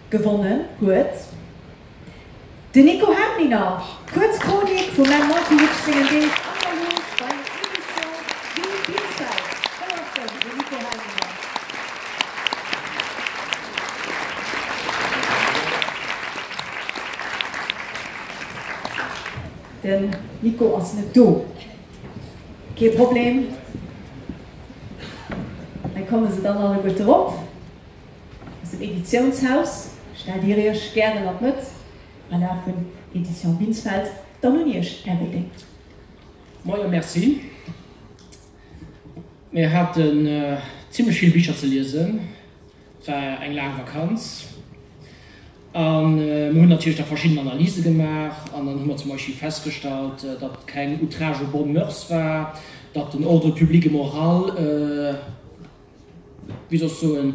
Gewonnen huet den Nico Helminger. Kuerz Chronik vum Menn Mankiewicz sengen Deeg an der Luucht bei Editions du Binsfeld. Wou ass en, den Nico Helminger? Den Nico ass net do. Kee Problem, hei komme se dann alleguerte rop aus dem Editiounshaus. Stellt Dir Iech gären an d'Mëtt. Voilà, vun Editions Binsfeld. Dann un Iech, Här Reding. Moien, merci. Mir haten zimlech vill Bicher ze liesen. Et war eng laang Vakanz a mir hunn natierlech da verschidden Analyse gemaach an dann hu mer zum Beispill festgestallt, datt keng Outrage aux bonnes mœurs war, datt den Ordre public et moral, wéi soll ech soen,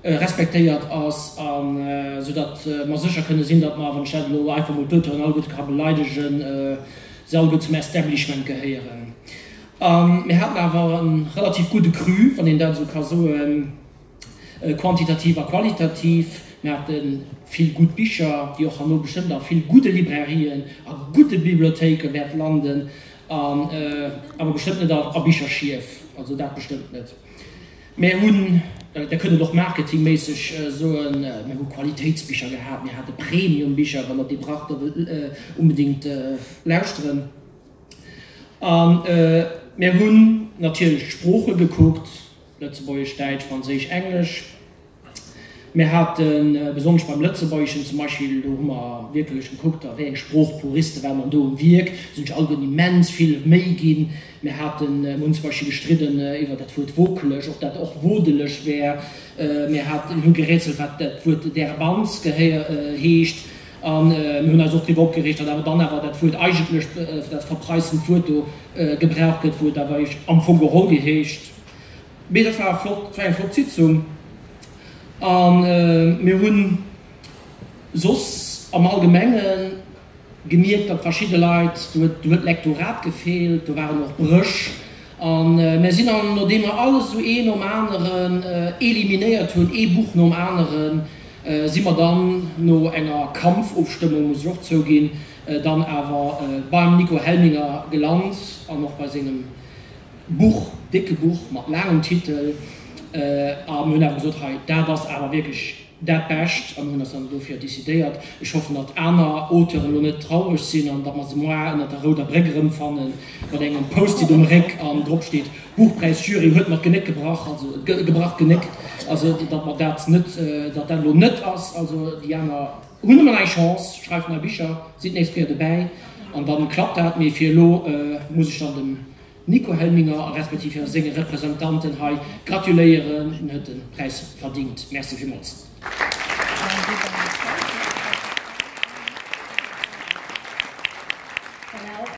respektéiert ass an esou datt mer sécher kënne sinn, datt mer, wann ech dat elo einfach mol d'Auteuren alleguerte ka beleidegen, se alleguer zum Establishment gehéieren. A mir haten awer e relativ gudde Cru, wann een dat esou ka soen. Quantitativ a qualitativ. Mir hate vill gutt Bicher, déi och herno bestëmmt a vill gudde Librairien a gudde Bibliothéike wäerte landen, an awer bestëmmt net a Bicherschief, also dat bestëmmt net. Mir hunn, Der kënnt et och marketingméisseg soen, mir hu Qualitéitsbicher gehat, mir hate Premiumbicher, wann Der déi braucht, da wëllt onbedéngt lauschteren. A mir hunn natierlech d'Sprooche gekuckt. Lëtzebuergesch, Däitsch, Franséisch, Englesch. Mir hate besonnesch beim Lëtzebuergeschen zum Beispill, do hu mer wierklech gekuckt, a wéi eng Sproochpuriste ware mer do um Wierk. Se hunn sech alleguerten immens vill Méi ginn. Mir haten, mir hunn zum Beispill gestridden iwwer dat Wuert wokeleg, ob dat och wodeleg wär. Mir haten, hu gerätselt, wat dat Wuert derbanz gehéier, heescht. A mir hunn eis och driwwer opgereegt, datt awer dann awer dat Wuert eigentlech, dat verpreisend Wuert do gebraucht gëtt, wou et awer am Fong geholl geheescht. Mee dat war flott, war eng flott Sitzung a mir hunn soss am Allgemenge gemierkt, datt verschidde Leit, do huet, do huet d'Lektorat gefeelt, do waren och Bréch a mir sinn dann, nodeem mer alles esou een nom aneren eliminéiert hunn, ee Buch nom aneren, si mer dann no enger Kampfofstëmmung, muss ech och zouginn, dann awer beim Nico Helminger gelant an och bei sengem Buch, décke Buch mat laangem Titel, a mir hunn awer gesot, hei, dat ass awer wierklech dat Bescht, a mir hunn eis dann dofir decidéiert. Ech hoffen, datt aner Auteuren elo net traureg sinn an datt mer se moar ënnert der Rouder Bréck erëmfanne mat engem Post-it um Réck an drop steet, Buchpräisjury huet mer d'Genéck gebrach, also gebrach d'Genéck, also datt mer dat net, datt dat elo net ass. Also déi aner hunn ëmmer nach eng Chance, schreift nei Bicher, sidd d'nächst Kéier dobäi an da klappt dat. Mee fir elo muss ech dann dem Nico Helminger a respektiv jo senge Representanten hei gratuléieren, en huet de Präis verdingt. Merci villmools.